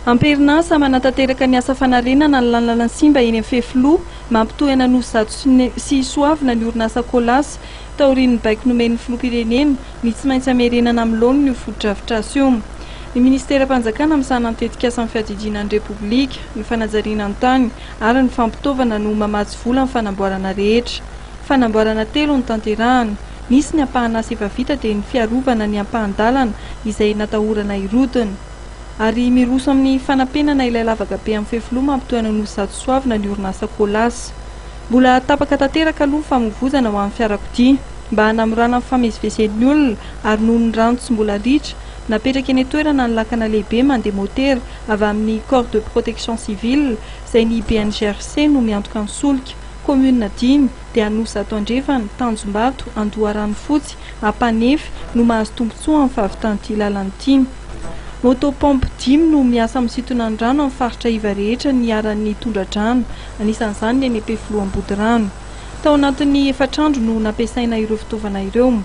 Am-perinasa manatanteraka ny asa fanarenana ny lalana simba eny amin'ny fefiloha mampitohy an'Anosizato sy Soavina ny orinasa Colas taorian'ny baiko nomen'ny filoham-pirenena ny tsy maintsy hamerenana amin'ny laoniny io fotodrafitrasa io. Ny minisiteram-panjakana misahana ny tetikasan'ny fiadidiana ny Repoblika, ny fanajariana ny tany ary ny fampitaovana no mamatsy vola ny fanamboarana rehetra. Fanamboarana telo no tanterahana. Nisy ny ampahan'asa efa vita dia ny fiarovana ny ampahan-dalana izay natahorana hirodona. Ary miroso amin'ny fanapenana ilay lavaka be amin'ny fefiloha mampitohy an'Anosizato Soavina ny orinasa Colas. Mbola tapaka tanteraka aloha ny famoivozana ho an'ny fiarakodia. Mba hanamorana ny fifamezivezen'ny olona ary noho ny rano tsy mbola ritra, napetraka eny an-toerana ny lakana lehibe mandeha motera avy amin'ny Corps de Protection Civile izay ny BNGRC no miantoka ny solika. Kaominina dimy, dia Anosizato Andrefana, Tanjombato, Andoharanofotsy, Ampanefy, no mahazo tombontsoa amin'ny fahavitan'ity lalana ity. Moto pompe dimy no miasa misintona ny rano amin'ny faritra iva rehetra niharan'ny tondra-drano, anisan'izany ny eny Ampefiloha Ambodirano. Tao anatin'ny efatra andro no nampiasaina ireo fitaovana ireo.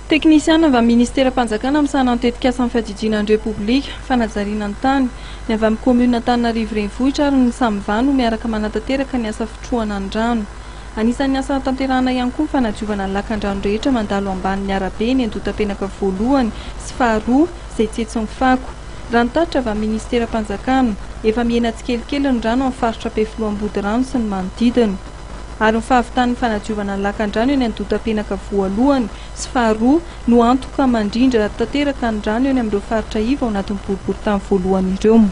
Teknisiana avy amin'ny Ministeram-panjakana misahana ny tetikasan'ny fiadidiana ny Repoblika, fanajariana ny tany, ny avy amin'ny kaominina Antananarivo Renivohitra ary ny Samva no miaraka manatanteraka ny asa fitrohana ny rano. Anisan'ny asa tanterahana ihany koa ny fanadiovana ny lakandrano rehetra mandalo ambanin'ny arabe eny Andotapenaka voalohany sy faharoa izay tsetsin'ny fako. Raha ny tatitra avy amin'ny minisiteram-panjakana, efa mihena tsikelikely ny rano amin'ny faritra Ampefiloha Ambodirano sy ny manodidina. Ary ny fahavitan'ny fanadiovana ny lakandrano eny Andotapenaka voalohany sy faharoa no antoka mandrindra tanteraka ny rano eny amin'ireo faritra iva ao anatin'ny boriborintany voalohany ireo.